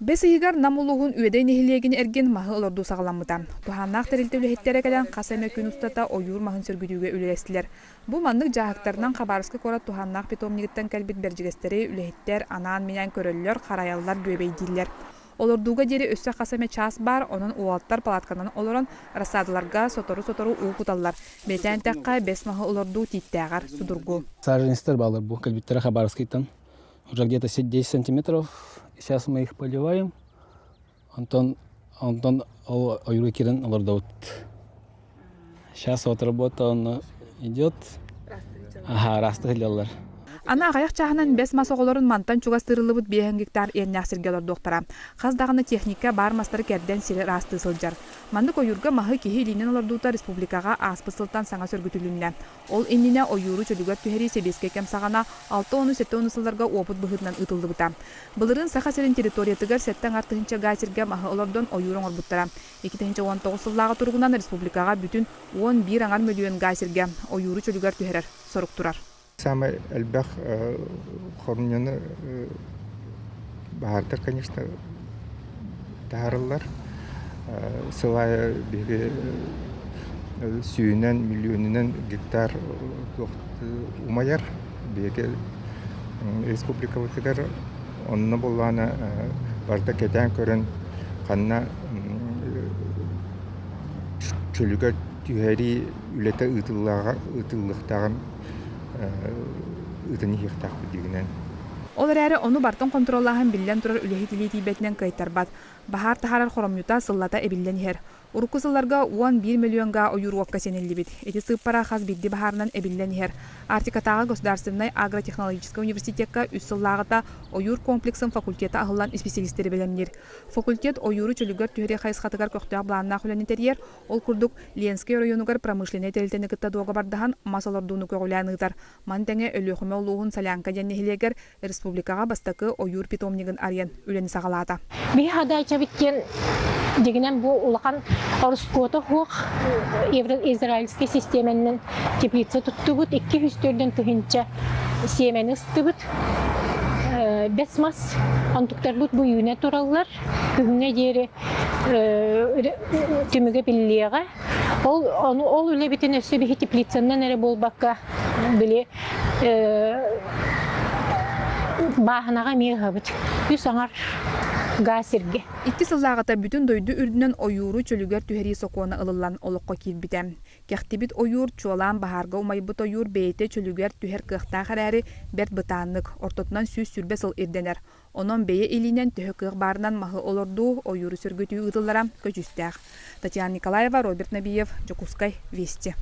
Бэс ыйыгар Нам улууһун Үөдэй нэһилиэгин эргин маһы олордуу саҕаламмыта. Туһааннаах тэрилтэ үлэһиттэрэ кэлэн хас эмэ күн устата ойуур маһын сөргүтүүгэ үлэлэстилэр. Бу маннык дьааһыктарынан Хабаровскай куорат туһааннаах питомнигыттан кэлбит бэрдьигэстэри үлэһиттэр анаан-минээн көрөллөр, харайаллар, бүөбэйдииллэр. Олордууга диэри өссө хас эмэ чаас баар, онон уолаттар палатканан олорон рассадаларга сотору-сотору уу куталлар. Бэлиэтээн эттэххэ, бэс маһы олордуу тииттээҕэр судургу. Саженецтэр бааллар бу кэлбиттэрэ Хабаровскайтан. Уже где-то 10 сантиметров. Сейчас мы их поливаем. Онтон, онтон ол ойуура киирэн олордобут. Сейчас вот работа он идет. Ага, растыһыллар. Аны аҕыйах чааһынан бэс мас оҕолорун мантан чугас тыырыллыбыт биэһэн гектар иэннээх сиргэ олордуохтара. Хас даҕаны техника баар мастары кэрдэн сири ыраастыы сылдьар. Маннык ойуурга маһы киһи илиинэн олордуута республикаҕа ааспыт сылтан саҥа сөргүтүлүннэ. Ол иннинэ ойууру чөлүгэр түһэрии сэбиэскэй кэм саҕана 60-70 сылларга уопут быһыытынан ыытыллыбыта. Былырыын Саха сирин территориятыгар сэттэ аҥар тыһыынча гаа сиргэ маһы олордон ойуур оҥорбуттара. 2019 сыллааҕы туругунан республикаҕа бүтүн 11 аҥар мөлүйүөн гаа сиргэ ойууру чөлүгэр түһэрэр сорук турар. Саамай элбэх хоромньуну баһаардар, конечно, таһаараллар. Сыл аайы биһиги сүүнэн, миллионунан гектар умайар. Биһиги республикабытыгар онно буоллаҕына барыта кэтээн көрөн ханна чөлүгэр түһэрии үлэтэ ыытыллыахтааҕын ыытан иһиэхтээхпит диигинэн. Ол эрээри ону барытын хонтуруоллааһын биллэн турар үлэһит илии тиийбэтинэн кыайтарбат. Баһаар таһаарар хоромньута сыллата эбиллэн иһэр. Урукку сылларга 11 миллион га ойуур уокка сиэниллибит. Ити сыыппара хас биирдии баһаарынан эбиллэн иһэр. Арктикатааҕы государственнай агротехнологическай университекка үс сыллааҕыта ойуур комплексын факультета аһыллан исписэлиистэри бэлэмниир. Факультет ойууру чөлүгэр түһэрии хайысхатыгар көхтөөх былааннаах үлэни тэрийэр. Ол курдук, Ленскэй оройуонугар промышленнай тэрилтэни кытта дуогабардаһан мас олордууну көҕүлээн ыытар. Маны тэҥэ Өлүөхүмэ улууһун Солянка диэн нэһилиэгэр республикаҕа бастакы ойуур питомнигын арыйан үлэни саҕалаата. Биһи хадайчабыт диэн дьигинэн бу улахан ороскуота суох израильский систиэмэннэн теплица туттубут, 204 тыһыынча сиэмэни ыстыбыт, бэс мас онтуктарбыт бу үүнэ тураллар. Күһүҥҥэ диэри түмүгэ биллиэҕэ. Ол ону ол үлэбитин өссө биһи теплицаннан эрэ буолбакка били бааһынаҕа эмиэ ыһабыт. Үс аҥар гаас сиргэ. Икки сыллааҕыта бүтүн дойду үрдүнэн ойууру чөлүгэр түһэрии сокуона ылыллан олоххо киирбитэ. Кэхтибит ойуур, чуолаан баһаарга умайбыт ойуур бэйэтэ чөлүгэр түһэр кыахтаах эрээри, бэрт бытааннык, ортотунан 120 сыл ирдэнэр. Онон бэйэ илиинэн төһө кыах баарынан маһы олордуу, ойууру сөргүтүү ыытыллара көдьүүстээх. Татьяна Николаева, Роберт Набиев, Дьокуускай, Вести.